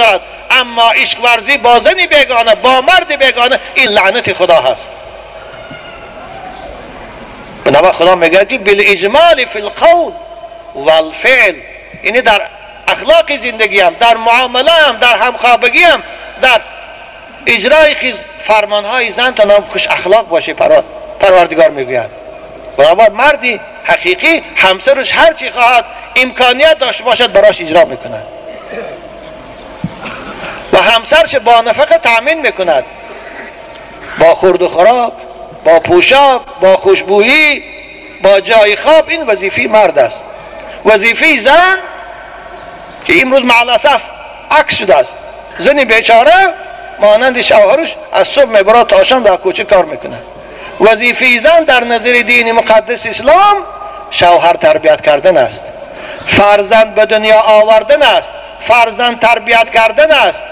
دارد. اما عشق ورزی با زن بیگانه، با مرد بیگانه، این لعنت خدا هست. بنابراین خدا میگه که بالاجمال فی القول والفعل، یعنی در اخلاق زندگی هم، در معامله هم، در همخوابگی هم، در اجرای فرمانهای زن تا نام خوش اخلاق باشه پروردگار میگوید. بنابراین مردی حقیقی همسرش هر چی خواهد امکانیت داشته باشد براش اجرا میکند و همسرش با نفقه تأمین میکند، با خورد و خوراک، با پوشاک، با خوشبویی، با جای خواب. این وظیفه مرد است. وظیفه زن که امروز مع الاسف عکس شده است، زن بیچاره مانند شوهرش از صبح میبرد تا شام در کوچه کار میکنه. وظیفه زن در نظر دین مقدس اسلام شوهر تربیت کردن است، فرزند به دنیا آوردن است، فرزند تربیت کردن است،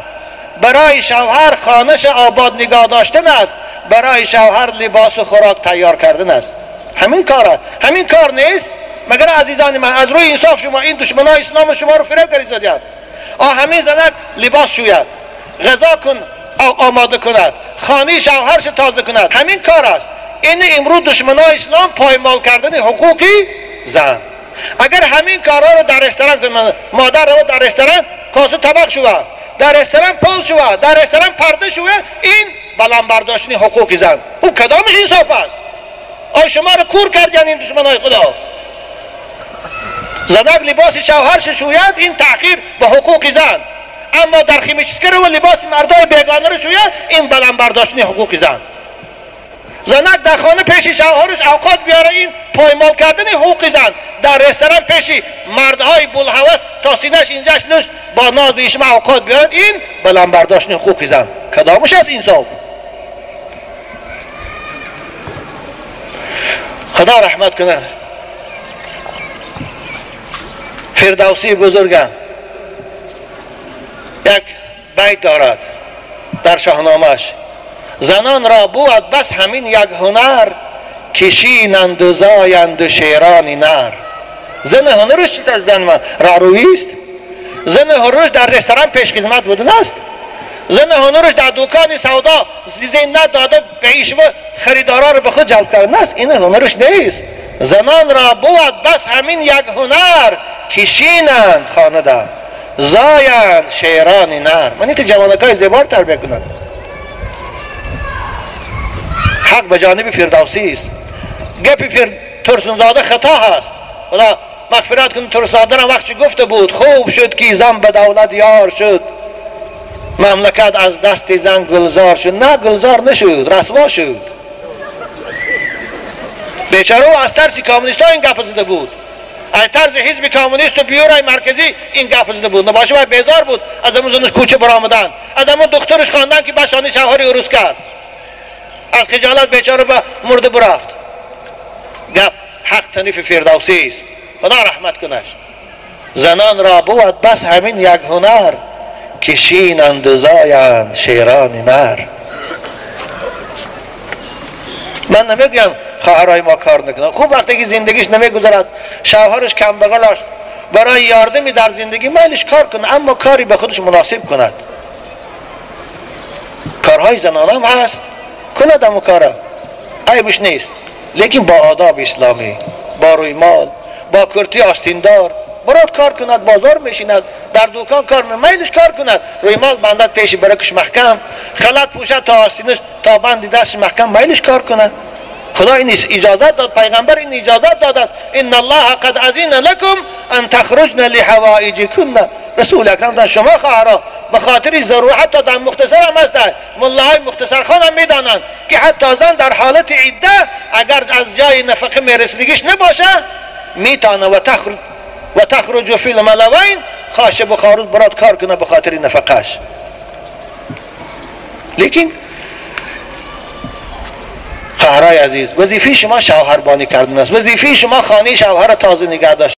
برای شوهر خانش آباد نگاه داشتن است، برای شوهر لباس و خوراک تیار کردن است. همین کار است، همین کار نیست. مگر عزیزان من از روی انصاف شما این دشمنای اسلام شما رو فریب کردید. همین زنک لباس شوید، غذا کن آماده کند، خانه شوهرش تازه کند، همین کار است. این امروز دشمنای اسلام پایمال کردن حقوقی زن. اگر همین کارها رو در رستوران، مادر رو در رستوران کاسه طبق شود، در رستوران پول شود، در رستوران پرده شود، این بلند برداشتن حقوق زن، او کدامش انصاف است؟ آیا شما رو کور کردن این دشمنای خدا؟ زنک لباس شوهرش شوید، این تحقیر به حقوق زن. اما در خیمچسکر و لباس مردای بیگانه رو شوید، این بلند برداشتن حقوق زن. زنک در خانه پیش شوهرش اوقات بیاره، این پایمال کردن حقوق زن. در رستوران پیش مردهای بلهوس تا سینه‌اش اینجاش لش با ناز و عشمه اوقات بیارد، این بلند برداشتن حقوق زن. کدامش از انصاف؟ خدا رحمت کنه فردوسی بزرگم یک بیت دارد در شاهنامه‌اش: زنان را بود بس همین یک هنر، کشینند و زایند و شیران نر. زن هنرش چیست از زن من؟ رارویی است. زن هنرش در رستوران پیش خدمت بودن است. زن هنرش در دکان سودا زینت داده به ایشو خریدارا رو به خود جلب کردن است. این هنرش نیست. زنان را بود بس همین یک هنر، کشینند خانه در زایند شیران نر. من این جوانکای زیبار تربیه کنند. حق به جانب فردوسی است. گپی ترسونزاده خطا هست. خدا مغفرت کن ترسونزاده را وقتی گفته بود خوب شد که زن به دولت یار شد، مملکت از دست زن گلزار شد. نه گلزار نشد، رسوا شد. بیچاره از ترس کمونیست ها این گپ زده بود، از ترس حزب کمونیست و بیورای مرکزی این گپ زده بود. نباشه باید بیزار بود از امون زنش کوچه برآمدن، از امون دخترش خواندن که بشانه شوهری عروس کرد، از خجالت بیچاره به مرده برفت. گپ حق تنیف فردوسی است. خدا رحمت کنش. زنان را بود بس همین یک هنر، کشینند و زایند شیران نر. من نمیگم خواهرای ما کار نکنن. خوب وقتی که زندگیش نمیگذرد، شوهرش کم بغل است، برای یاردمی در زندگی میلش کار کنه، اما کاری به خودش مناسب کند. کارهای زنان هم هست، کند اما کاره عیبش نیست، لیکن با آداب اسلامی، با رویمال، با کرتی آستیندار براد کار کند، بازار میشیند، در دکان کار میلش کار کند، رویمال بندد پیش برکش محکم، خلط پوشد تا آستینش تا بند دستش محکم، میلش کار کند. خدا این اجازت داد، پیغمبر این اجازت داد است. ان الله قد اذن لكم ان تخرجن لحوائجكن. رسول اکرم در شما خواهرا به خاطر ضرورت، حتی در مختصر هم هست، ملاهای مختصر خان هم میدانند که حتی زن در حالت عده اگر از جای نفقه میرسیدگیش نباشه میتانه و تخرج فی الملوین، خاشه بخاروز برات کار کنه به خاطر نفقهش. لیکن خواهرای عزیز، وظیفه شما شوهربانی کردن است، وظیفه شما خانه شوهر تازه نگه داشتن.